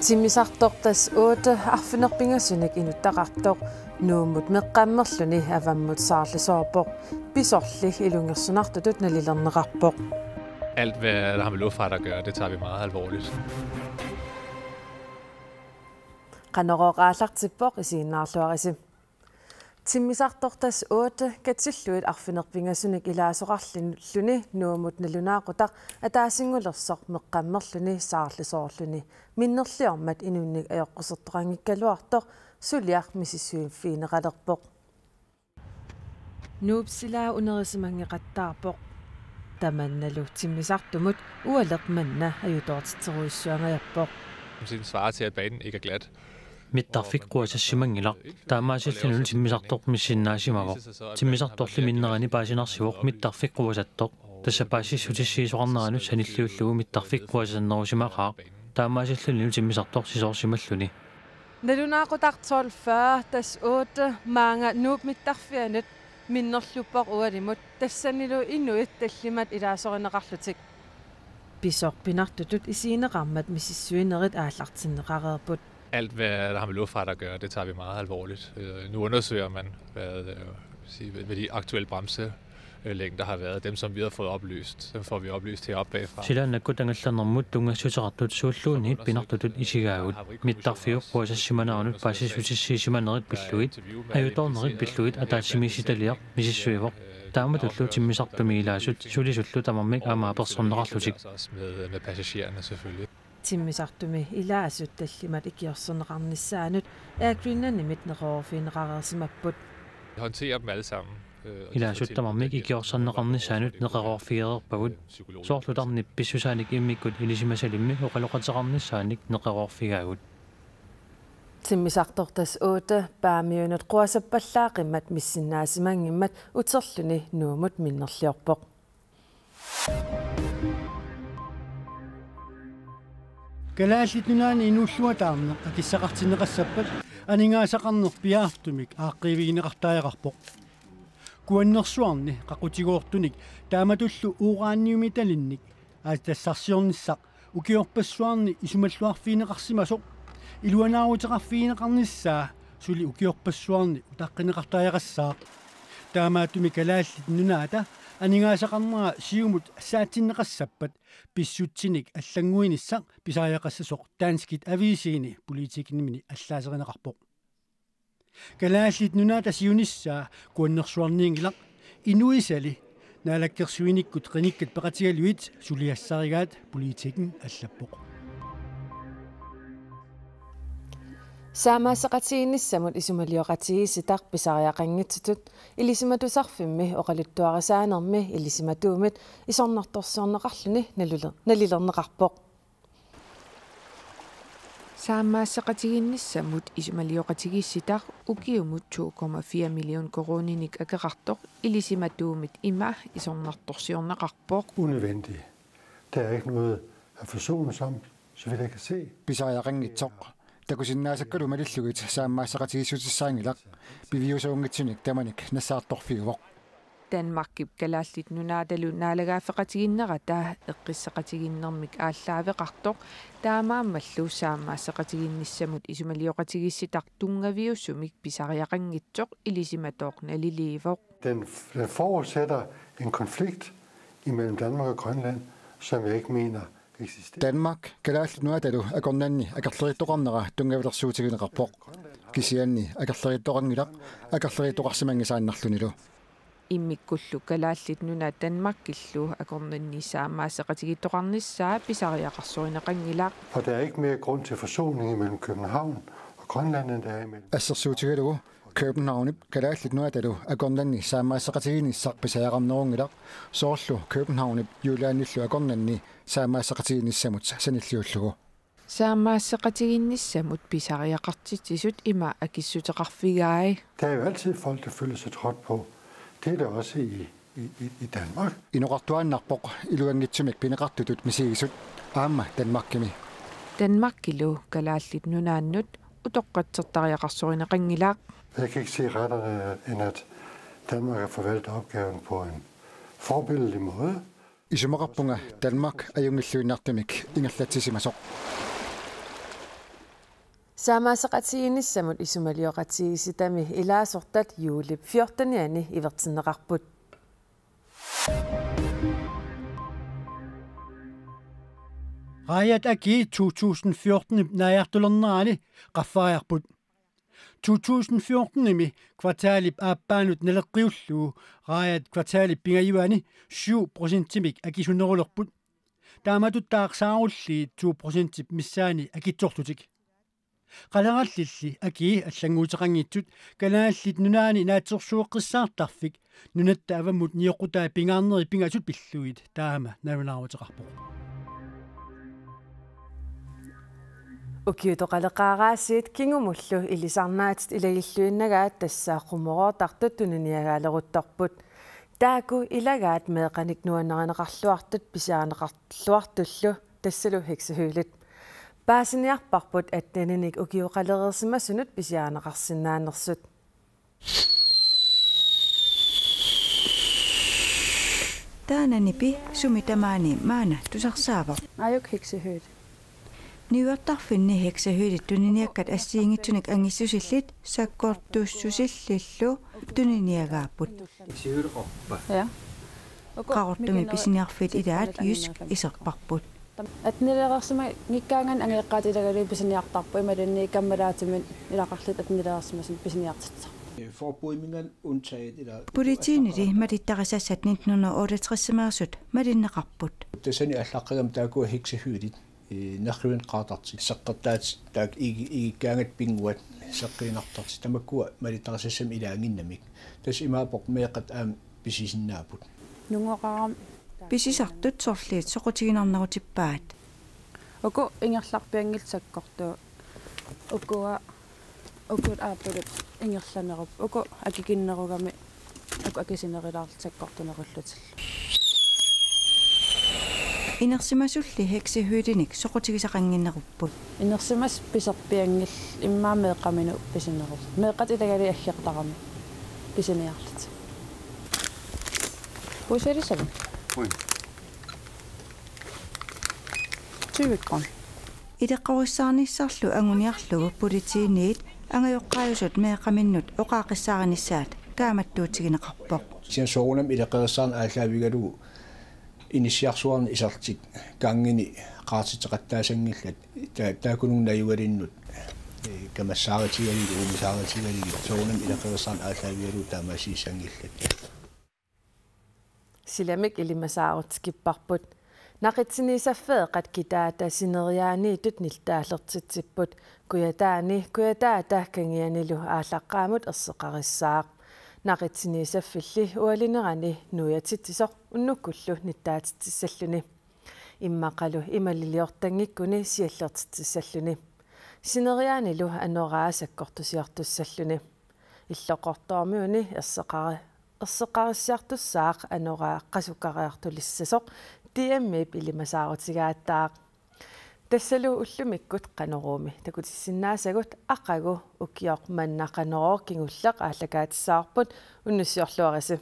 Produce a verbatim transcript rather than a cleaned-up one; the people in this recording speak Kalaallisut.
Timmisartoq tassa otte arfineq-pingasunik inuttaqartoq Nuummut meqqammerluni avammut saarlisoorpoq. Pisorli ilungersunartutut nalilerneqarpoq. Alt, hvad der har med luftfart at gøre, det tager vi meget alvorligt. Qanorooq aallartippoq, isiginnaarluarisi. Timmisartoq tassa otte katillugit arfineq-pingasunik ilaasoqarluni Nuummut nalunaaqutaq ataasinngulersoq meqqammerluni saarlisoorluni minnerliormat inunnik ajoqqusertoqanngikkaluartoq suliaq misissuiffigineqalerpoq. Nuup silaa unerisimangeqattaarpoq. Tamannalu timmisartumut ualeq manna ajutoortitserujussuangajappoq. Som svarer til, at banen ikke er glat. Mittarfik quassassimanngilaq. Taamaasillunilu timmisartoq missinnaasimavoq. Timmisartorli minnerani paasinarsivoq mittarfik quasattoq. Tassa paasissutissiisoqarneranut sanilliullugu mittarfik quasannerusimaqaaq. Taamaasillunilu timmisartoq sisoorsimalluni. Nalunaaqutaq tolv fyrre tassa otte maanga Nuup mittarfianut minnerluppoq ualimut, tassanilu inuit tallimat ilaasorineqarlutik. Pisoq pinartutut isigineqarmat misissuinerit aallartinneqareerput. Alt, hvad der har med luftfart at gøre, det tager vi meget alvorligt. Øh, nu undersøger man, hvad, øh, sige, hvad de aktuelle bremselængder har været. Dem, som vi har fået oplyst, dem får vi oplyst heroppe bagfra. Silaannakkut angallannermut tunngassuteqartut suulluunniit pinartutut isigaagut. Mittarfiup quasassimaneranut paasissutissiisimanerit pillugit, ajutoornerit pillugit ataatsimiititaliaq misissuivoq. Taamatullu timmisartumi ilaasut sulisullu tamarmik aamma apersorneqarlutik. Også med, med passagererne selvfølgelig. Timmisartumi ilaasut tallimat ikiorserneqarnissaannut Air Greenlandimit neqeroorfigineqareersimapput. Vi håndterer dem alle sammen. Øh, og de Ilaasut fortæller, tamarmik øh, ikiorserneqarnissaannut psykologer, neqeroorfigereerpagut. øh, psykologer. Soorlu tarnip pissusaannik immikkut ilisimasalimmik oqaloqateqarnissaannik neqeroorfigaagut. Timmisartoq tassa otte Paamiunut quasappallaaqimmat missinnaasimanngimmat uterluni Nuummut minnerliorpoq. Kalaallit Nunaanni inuulluataarneq akissaqartinneqassappat aningaasaqarneq piaartumik aaqqiivigineqartariaqarpoq. Kuannersuarni qaqutigoortunik taamatullu uraniumitalinnik aatsitassarsiornissaq ukiorpassuarni isumalluarfigineqarsimasoq iluanaaruteqarfigineqarnissaa suli ukiorpassuarni utaqqineqartariaqassaaq. Taamaattumik Kalaallit Nunaata aningaasaqarnera siumut saatsinneqassappat pissutsinik allannguinissaq pisariaqassasoq danskit aviisiini Politikenimi allaaserineqarpoq. Kalaallit Nunaata siunissaa kuannersuarniinngilaq, inuisali naalakkersuinikkut qinikkat peqatigalugit suliassarigaat Politiken allappoq. Saammaasseqatigiinnissamut isumalioqatigiissitaq pisariaqanngitsutut Ilisimatusarfimmi oqaluttuarisaanermi Ilisimatuumit isornartorsiorneqarluni naliler-, nalilerneqarpoq. Saammaasseqatigiinnissamut isumalioqatigiissitaq ukiumut to komma fire million koruuninik akeqartoq Ilisimatuumit ima isornartorsiorneqarpoq. Unødvendige. Der er ikke noget at forsone sig om, så vidt jeg kan se. Pisariaqanngitsoq. Takusinnaasakkalu malillugit saammaasseqatigiissutissaanngilaq, piviusuunngitsunik tamanik nassaartorfiuvoq. Danmarkip Kalaallit Nunaatalu naalagaaffeqatigiinnerata eqqissaqatigiinnermik aallaaveqartoq, taamaammallu saammaasseqatigiinnissamut isumalioqatigiissitaq tunngaviusumik pisariaqanngitsoq Ilisimatooq naliliivoq. Den, den forudsætter en konflikt imellem Danmark og Grønland, som jeg ikke mener eksisterer. Danmark, Kalaallit Nunaatalu akornanni akerleriittoqarnera tunngavilersuutigineqarpoq. Kisianni akerleriittoqanngilaq, akerleriittoqarsimanngisaannarlunilu. Immikkullu Kalaallit Nunaat Danmarkillu akornanni saammaasseqatigiittoqarnissaa pisariaqarsorineqanngilaq. Og der er ikke mere grund til forsoning imellem København og Grønland, end der er imellem. Assersuutigalugu Københavnip Kalaallit Nunaatalu akornanni saammaasseqatigiinnissaq pisariaqarnerunngilaq, soorlu Københavnip Jyllandillu akornanni saammaasseqatigiinnissamut sanilliullugu. Saammaasseqatigiinnissamut pisariaqartitsisut ima akissuteqarfigai. Der er jo altid folk, der føler sig trådt på. Det er der også i, i, i, i Danmark. Inoqartuaannarpoq iluanngitsumik pineqartutut misigisut aamma Danmarkimi. Danmarkilu Kalaallit Nunaannut utoqqatsertariaqarsorineqanngilaq. Jeg kan ikke se rettere, end at Danmark har forvaltet opgaven på en forbilledlig måde. Isumaqarpunga Danmark ajunngilluinnartumik ingerlatsisimasoq. Taamaaseqatigiinnissamut isumalioqatigiissitami ilaasortat juulip fjortenianni ivertinneqarput. Raajat akii to tusind fjorten naajartulernerani qaffariarput. To tusind fjortenimi kvartalip aappaanut naleqqiullugu raajat kvartalip pingajuani syv procentimik akisunerulerput. Taamatut taarsaarulli to procentip missaani akitsorlutik. Qalerallilli akii allannguuteqanngitsut Kalaallit Nunaanni Naatsorsueqqissaartarfik nunatta avammut nioqqutai pingaarnerit pingasut pillugit taama nalunaaruteqarpoq. Ukiutoqaleqaaraasiit kingumullu ilisarnaatit ilagilluinnagaat tassa qumoroortartut tuniniagaaleruttorput. Taakku ilagaat meeqqanik nuannarineqarluartut pisiarineqarluartullu tassalu heksehøglit. Paasiniarparput atteninik ukioqalereersimasunut pisiarineqarsinnaanersut. Taanna nipi sumi tamaani maanna tusarsaavoq. Aajuk heksehøg. Niuertarfinni heksehøgit tuniniakkat assigiinngitsunik angissusillit sakkortussusillillu tuniniagaapput. Heksehøgit qoppa. Ja. Qaqortumi pisiniarfiit ilaat Jysk iserparput. Attenilereersimanngikkaangat angajoqqaat ilagalugit pisiniartarput imaluunniit kammalaatiminnik ilaqarlutik attenilereersimasunut pisiniartitsisarput. Forbudimingan undtaget eller Politiinili malittarisassat nitten hundrede otteogtresimeersut malinneqarput. Tassani allaqqagami taakkua heksehøgit, eh, nerrivineqartartut seqqertaatit taakku igi-, igikkaangatta pinnguat seqqiinnartartut tamakkua malittarisassamik ilaannginnamik. Tassa imaappoq meeqqat aamma pisisinnaapput. Nungoqarami. Pisisartut sorliit soqutiginarnerutippaat. Uku ingerlarpianngillat sakkortuut. Ukua, ukut aappaluttut ingerlanerupput. Uku akikinnerugami, uku akisunerulaarlutik sakkortunerullutillu. Inersimasulli heksehøginik soqutigisaqannginnerupput. Inersimasut piserpianngillat immaqa meeqqaminut pisinerupput. Meeqqat ilagalugit aggertaramik pisiniarlutik. Puiserisalu. Ui. Tyve kroner. Ileqqorissaarnissarlu anguniarlugu politiinit angajoqqaajusut meeqqaminnut oqaaqqissaarinissaat kaammattuutigineqarpoq. Kisianni soorunami ileqqorissaarneq aallaavigalugu inissiarsuarnik iserlutik gangini qaartitseqattaasanngillat ta-, taakkununnga najugalinnut, eh, kamassaarutigalugit, uumisaarutigalugit, soorunami ileqqorissaarneq aallaavigalugu taamaasiissanngillat. Silamik ilimasaarut tikipparput. Naqitsiniissaffeeqqat kitaata sineriaaniittut niltaallertitsipput. Kujataani kujataata kangianilu aallaqqaammut erseqqarissaaq. Naqitsiniissaffilli ualinerani nuiatitsisoq unnukkullu nittaatitsissalluni. Immaqalu imaliliortanngikkuni siallertitsissalluni. Sineriaanilu anoraa sakkortusiortussalluni. Illoqqortoormiuni erseqqari-, erseqqarissiartussaaq anoraa qasukkariartulissasoq D M-ip ilimasaarutigaattarpoq. Tassalu ullumikkut Qanoruumi takutissinnaasagut aqagu ukioq manna Qanorooq kingulleq aallakaatissavarput unnussiorluarisi.